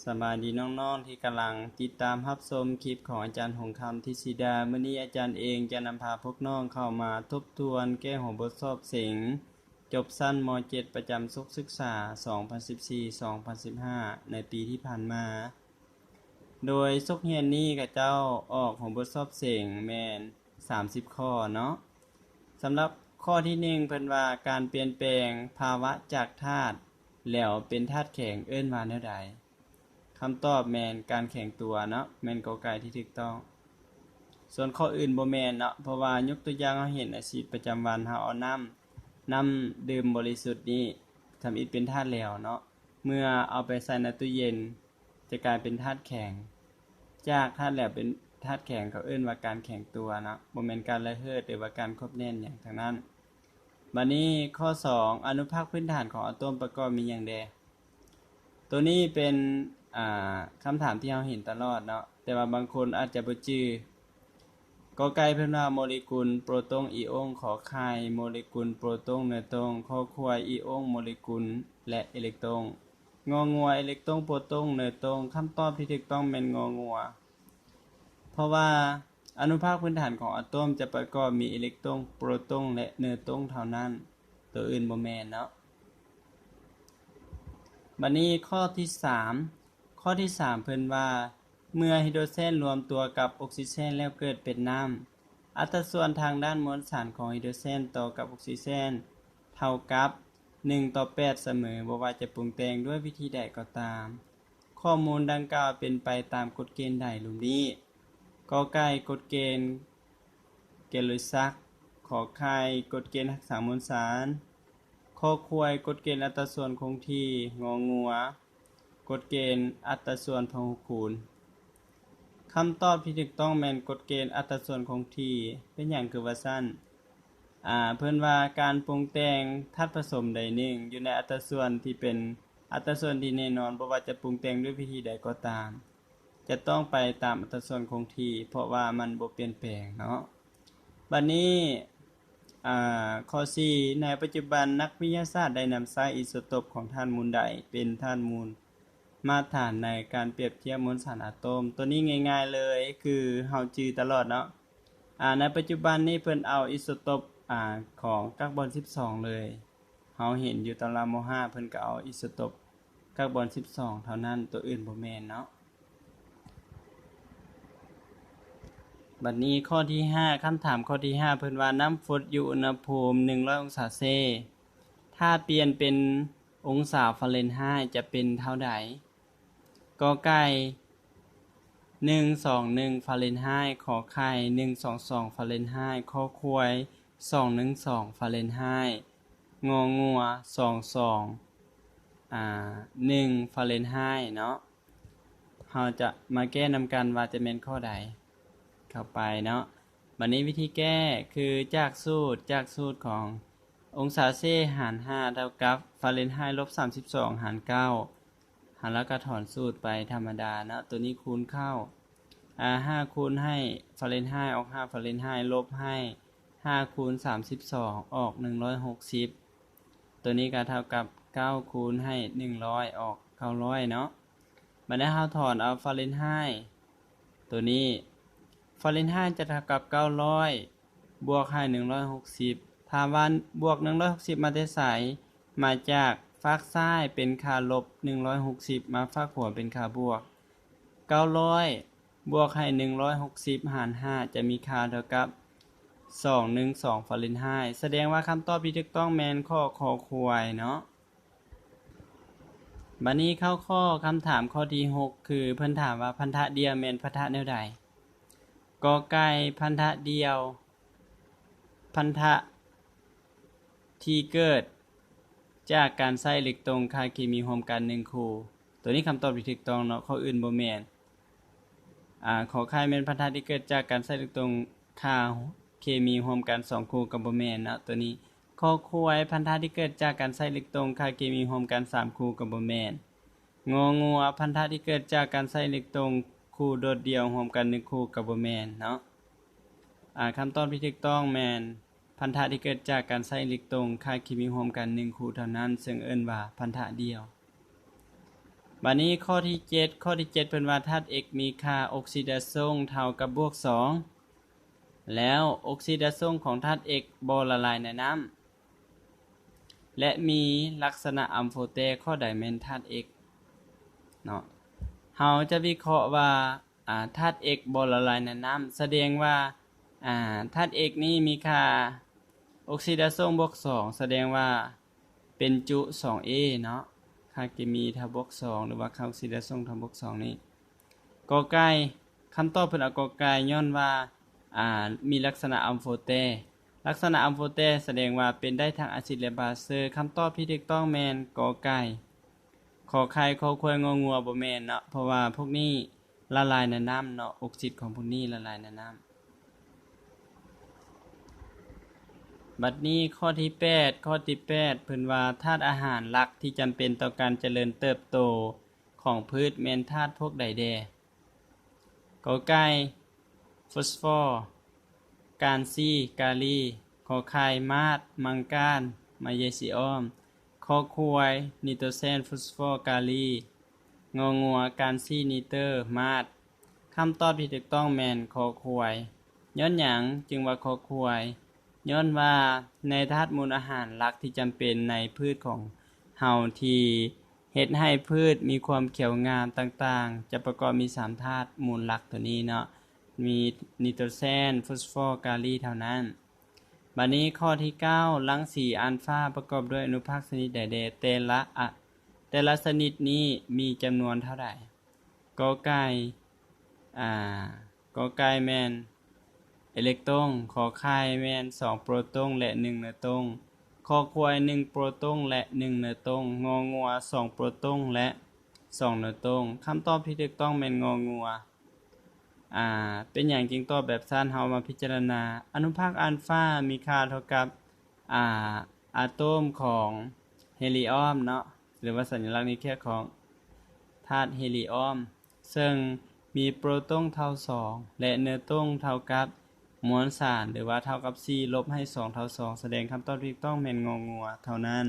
ສະບາຍດີນ້ອງໆທີ່ກຳລັງຕິດຕາມຮັບຊົມຄລິບຂອງອາຈານຫົງຄຳ ທິດສີດາ. ມື້ນີ້ອາຈານເອງຈະນຳພາພວກນ້ອງເຂົ້າມາທົບທວນແກ້ຫົວບົດສອບເສັງ ຈົບຊັ້ນ ມ.ເຈັດ ປະຈຳສົກສຶກສາ ສອງພັນສິບສີ່ ສອງພັນສິບຫ້າ ໃນປີທີ່ຜ່ານມາ. ໂດຍສົກຮຽນນີ້ຂະເຈົ້າອອກຫົວບົດສອບເສັງແມ່ນ ສາມສິບຂໍ້ເນາະ. ສຳລັບຂໍ້ທີໜຶ່ງ ເພິ່ນວ່າ ການປ່ຽນແປງພາວະຈາກທາດແຫຼວເປັນທາດແຂງເອີ້ນວ່າແນວໃດ? ຄຳຕອບແມ່ນການແຂງຕົວເນາະ, ແມ່ນ ກ.ໄກ່ ທີ່ຖືກຕ້ອງ. ສ່ວນຂໍ້ອື່ນບໍ່ແມ່ນເນາະ, ເພາະວ່າຍົກຕົວຢ່າງເຮົາເຫັນໃນຊີວິດປະຈຳວັນ ເຮົາເອົານ້ຳ, ນ້ຳດື່ມບໍລິສຸດນີ້ ທຳອິດເປັນທາດແຫຼວເນາະ, ເມື່ອເອົາໄປໃສ່ໃນຕູ້ເຢັນ ຈະກາຍເປັນທາດແຂງ. ຈາກທາດແຫຼວເປັນທາດແຂງ ເຂົາເອີ້ນວ່າການແຂງຕົວເນາະ, ບໍ່ແມ່ນການລະເຫີດ ຫຼືວ່າການຄວບແໜ້ນຫຍັງທັງນັ້ນ. ບາດນີ້ຂໍ້ສອງ ອະນຸພາກພື້ນຖານຂອງອາໂຕມປະກອບມີຫຍັງແດ່? ໂຕນີ້ເປັນ ອ່າ ຄຳຖາມທີ່ເຮົາເຫັນຕະຫຼອດເນາະ, ແຕ່ວ່າບາງຄົນອາດຈະບໍ່ຈື່. ກ.ໄກ່ ເພິ່ນວ່າ ໂມເລກຸນໂປຣຕົງ ອີອົງ, ຂ.ໄຂ່ ໂມເລກຸນໂປຣຕົງ ເນີຕົງ, ຄ.ຄວາຍ ອີອົງ, ໂມເລກຸນ ແລະ ເອເລັກຕົງ, ງ.ງົວ ເອເລັກຕົງ ໂປຣຕົງ ເນີຕົງ. ຄຳຕອບທີ່ຖືກຕ້ອງແມ່ນ ງ.ງົວ ເພາະວ່າອະນຸພາກພື້ນຖານຂອງອາໂຕມຈະປະກອບມີເອເລັກຕົງ, ໂປຣຕົງ ແລະ ເນີຕົງເທົ່ານັ້ນ, ໂຕອື່ນບໍ່ແມ່ນເນາະ. ບາດນີ້ຂໍ້ທີສາມ ຂໍ້ທີສາມເພິ່ນວ່າ ເມື່ອຮີໂດຣເຊນລວມຕົວກັບອົກຊີເຈນແລ້ວເກີດເປັນນ້ຳ, ອັດຕະສ່ວນທາງດ້ານມວນສານຂອງຮີໂດຣເຊນຕໍ່ກັບອົກຊີເຈນເທົ່າກັບໜຶ່ງຕໍ່ແປດສະເໝີ, ບໍ່ວ່າຈະປຸງແຕ່ງດ້ວຍວິທີໃດກໍຕາມ. ຂໍ້ມູນດັ່ງກ່າວເປັນໄປຕາມກົດເກນໃດລຸ່ມນີ້? ກ.ໄກ່ ກົດເກນ ເກໂລຊັກ, ຂ.ໄຂ່ ກົດເກນຮັກສາມວນສານ, ຄ.ຄວາຍ ກົດເກນອັດຕາສ່ວນຄົງທີ່, ງ.ງົວ ກົດເກນອັດຕາສ່ວນພະຫຸຄູນ. ຄຳຕອບທີ່ຖືກຕ້ອງແມ່ນກົດເກນອັດຕາສ່ວນຄົງທີ່. ເປັນຫຍັງຄືວ່າຊັ້ນ? ອາ ເພິ່ນວ່າການປຸງແຕ່ງທາດປະສົມໃດໜຶ່ງຢູ່ໃນອັດຕາສ່ວນທີ່ເປັນອັດຕາສ່ວນທີ່ແນ່ນອນ, ບໍ່ວ່າຈະປຸງແຕ່ງດ້ວຍວິທີໃດກໍຕາມ, ຈະຕ້ອງໄປຕາມອັດຕາສ່ວນຄົງທີ່ ເພາະວ່າມັນບໍ່ປ່ຽນແປງເນາະ. ບັດນີ້ ອາ ຂໍ້ສີ່ ໃນປັດຈຸບັນນັກວິທະຍາສາດໄດ້ນຳໃຊ້ອີໂຊໂຕບຂອງທາດມູນໃດເປັນທາດມູນມາດຖານໃນການປຽບທຽບມວນສານອາໂຕມ? ໂຕນີ້ງ່າຍໆເລີຍ ຄືເຮົາຈື່ຕະຫຼອດເນາະ. ອາ ໃນປັດຈຸບັນນີ້ເພິ່ນເອົາອີໂຊໂຕບ ອາ ຂອງກາກບອນສິບສອງເລີຍ. ເຮົາເຫັນຢູ່ຕຳລາ ມໍຫ້າ ເພິ່ນກໍເອົາອີໂຊໂຕບກາກບອນສິບສອງເທົ່ານັ້ນ, ຕົວອື່ນບໍ່ແມ່ນເນາະ. ບັດນີ້ຂໍ້ທີຫ້າ ຄຳຖາມຂໍ້ທີຫ້າ ເພິ່ນວ່າ ນ້ຳຟົດຢູ່ອຸນຫະພູມໜຶ່ງຮ້ອຍອົງສາເຊ ຖ້າປ່ຽນເປັນອົງສາຟາເຣັນໄຮ ຈະເປັນເທົ່າໃດ? ກ.ໄກ່ ໜຶ່ງສອງໜຶ່ງຟາເຣັນໄຮ, ຂ.ໄຂ່ ໜຶ່ງສອງສອງຟາເຣັນໄຮ, ຄ.ຄວາຍ ສອງໜຶ່ງສອງຟາເຣັນໄຮ, ງ.ງົວ ສອງສອງ ອາ ໜຶ່ງຟາເຣັນໄຮເນາະ. ເຮົາຈະມາແກ້ນຳກັນວ່າຈະແມ່ນຂໍ້ໃດ. ເຂົ້າໄປເນາະ. ບັດນີ້ວິທີແກ້ຄືຈາກສູດ, ຈາກສູດຂອງອົງສາເຊຫານຫ້າເທົ່າກັບຟາເຣັນໄຮລົບສາມສິບສອງຫານເກົ້າ. ເຮົາລະກະຖອນສູດໄປທຳມະດາເນາະ, ໂຕນີ້ຄູນເຂົ້າ ອາ ຫ້າຄູນໃຫ້ຟາເຣັນໄຮ ອອກຫ້າຟາເຣັນໄຮ ລົບໃຫ້ຫ້າຄູນສາມສິບສອງ ອອກໜຶ່ງຮ້ອຍຫົກສິບ, ໂຕນີ້ກະເທົ່າກັບເກົ້າຄູນໃຫ້ໜຶ່ງຮ້ອຍ ອອກເກົ້າຮ້ອຍເນາະ. ບັດນີ້ເຮົາຖອນເອົາຟາເຣັນໄຮ ໂຕນີ້ ຟາເຣັນໄຮຈະເທົ່າກັບເກົ້າຮ້ອຍ ບວກໃຫ້ໜຶ່ງຮ້ອຍຫົກສິບ. ຖາມວ່າບວກໜຶ່ງຮ້ອຍຫົກສິບມາແຕ່ໃສ? ມາຈາກຟາກຊ້າຍເປັນຄ່າລົບໜຶ່ງຮ້ອຍຫົກສິບ ມາຟາກຂວາເປັນຄ່າບວກ. ເກົ້າຮ້ອຍບວກໃຫ້ໜຶ່ງຮ້ອຍຫົກສິບຫານຫ້າ ຈະມີຄ່າເທົ່າກັບສອງໜຶ່ງສອງຟາເຣັນໄຮ. ສະແດງວ່າຄຳຕອບທີ່ຖືກຕ້ອງແມ່ນຂໍ້ ຄ.ຄວາຍເນາະ. ບັດນີ້ເຂົ້າຂໍ້ຄຳຖາມຂໍ້ທີຫົກ ຄືເພິ່ນຖາມວ່າ ພັນທະດ່ຽວແມ່ນພັນທະແນວໃດ? ກ.ໄກ່ ພັນທະດ່ຽວ ພັນທະທີ່ເກີດຈາກການໃຊ້ເຫຼັກຕົງຄ່າເຄມີຮ່ວມກັນໜຶ່ງຄູ່. ໂຕນີ້ຄຳຕອບທີ່ຖືກຕ້ອງເນາະ, ຂໍ້ອື່ນບໍ່ແມ່ນ. ອາ ຂໍໄຂ່ແມ່ນພັນທະທີ່ເກີດຈາກການໃຊ້ເຫຼັກຕົງຄ່າເຄມີຮ່ວມກັນສອງຄູ່ກໍບໍ່ແມ່ນເນາະ ໂຕນີ້. ຂໍຄວາຍ ພັນທະທີ່ເກີດຈາກການໃຊ້ເຫຼັກຕົງຄ່າເຄມີຮ່ວມກັນສາມຄູ່ກໍບໍ່ແມ່ນ. ງ.ງົວ ພັນທະທີ່ເກີດຈາກການໃຊ້ເຫຼັກຕົງຄູ່ໂດດດ່ຽວຮ່ວມກັນໜຶ່ງຄູ່ກໍບໍ່ແມ່ນເນາະ. ອາ ຄຳຕອບທີ່ຖືກຕ້ອງແມ່ນ ພັນທະທີ່ເກີດຈາກການໃຊ້ເຫຼັກຕົງຄ່າເຄມີຮ່ວມກັນໜຶ່ງຄູ່ເທົ່ານັ້ນ, ເຊິ່ງເອີ້ນວ່າພັນທະດ່ຽວ. ບາດນີ້ຂໍ້ທີເຈັດ ຂໍ້ທີເຈັດເພິ່ນວ່າທາດ X ມີຄ່າອົກຊິດາຊົງເທົ່າກັບບວກສອງ ແລ້ວອົກຊິດາຊົງຂອງທາດ X ບໍ່ລະລາຍໃນນ້ຳ ແລະ ມີລັກສະນະອຳໂຟແຕ ຂໍ້ໃດແມ່ນທາດ X ເນາະ. ເຮົາຈະວິເຄາະວ່າ ອາ ທາດ X ບໍ່ລະລາຍໃນນ້ຳ ສະແດງວ່າ ອາ ທາດ X ນີ້ມີຄ່າອົກຊິດາຊົງບວກສອງ ສະແດງວ່າເປັນຈຸສອງເອເນາະ ຄ່າເຄມີເທົ່າບວກສອງ ຫຼືວ່າຄ່າອົກຊິດາຊົງເທົ່າບວກສອງນີ້. ກ ໄກ່ ຄຳຕອບເພິ່ນເອົາ ກ ໄກ່ ຍ້ອນວ່າ ອາ ມີລັກສະນະອຳໂຟແຕ ລັກສະນະອຳໂຟແຕສະແດງວ່າເປັນໄດ້ທັງອາຊິດ ແລະ ບາເຊີ. ຄຳຕອບທີ່ຖືກຕ້ອງແມ່ນ ກ ໄກ່. ຂໍໄຂ່ ຄໍຄວາຍ ງໍງົວ ບໍ່ແມ່ນເນາະ ເພາະວ່າພວກນີ້ລະລາຍໃນນ້ຳເນາະ ອົກຊິດຂອງພວກນີ້ລະລາຍໃນນ້ຳ. ບັດນີ້ຂໍ້ທີແປດ ຂໍ້ທີແປດ ເພິ່ນວ່າທາດອາຫານຫຼັກທີ່ຈຳເປັນຕໍ່ການຈະເລີນເຕີບໂຕຂອງພືດແມ່ນທາດພວກໃດແດ່? ກ ໄກ່ ຟໍສຟໍ ການຊີ ກາລີ ຂໍໄຂ່ ມາດ ມັງການ ມາເຢຊີອອມ ຄໍຄວາຍ ນີໂຕແຊນ ຟໍສຟໍ ກາລີ ງໍງົວ ການຊີ ນີເຕີ ມາດ. ຄຳຕອບທີ່ຖືກຕ້ອງແມ່ນ ຄໍຄວາຍ. ຍ້ອນຫຍັງຈຶ່ງວ່າຄໍຄວາຍ? ຍ້ອນວ່າໃນທາດມູນອາຫານຫຼັກທີ່ຈຳເປັນໃນພືດຂອງເຮົາ ທີ່ເຮັດໃຫ້ພືດມີຄວາມຂຽວງາມຕ່າງໆ ຈະປະກອບມີສາມທາດມູນຫຼັກໂຕນີ້ເນາະ ມີນີໂຕແຊນ ຟໍສຟໍ ກາລີ ເທົ່ານັ້ນ. ບາດນີ້ຂໍ້ທີເກົ້າ ລັງສີອານຟາປະກອບດ້ວຍອະນຸພາກຊະນິດໃດແດ່? ແຕ່ລະອະ ແຕ່ລະຊະນິດນີ້ມີຈຳນວນເທົ່າໃດ? ກ ໄກ່ ອາ ກ ໄກ່ ແມ່ນ ເອເລັກຕຣົງ ຂໍໄຂ່ ແມ່ນ ສອງໂປຣຕົງ ແລະ ໜຶ່ງ ເນີຕຣົງ ຄໍຄວາຍ ໜຶ່ງໂປຣຕົງ ແລະ ໜຶ່ງ ເນີຕຣົງ ງໍງົວ ສອງໂປຣຕົງ ແລະ ສອງ ເນີຕຣົງ. ຄຳຕອບທີ່ຖືກຕ້ອງແມ່ນ ງໍງົວ. ອາ ເປັນຫຍັງຈຶ່ງຕອບແບບຊັ້ນ? ເຮົາມາພິຈາລະນາ ອະນຸພາກອານຟາມີຄ່າເທົ່າກັບ ອາ ອາໂຕມຂອງເຮລີອອມເນາະ ຫຼືວ່າສັນຍະລັກນິວເຄຍຂອງທາດເຮລີອອມ ເຊິ່ງມີໂປຣຕົງເທົ່າສອງ ແລະ ເນີຕຣົງເທົ່າກັບມວນສານ ຫຼືວ່າເທົ່າກັບສີ່ ລົບໃຫ້ສອງເທົ່າສອງ ສະແດງຄຳຕອບທີ່ຖືກຕ້ອງແມ່ນ ງໍງົວ ເທົ່ານັ້ນ.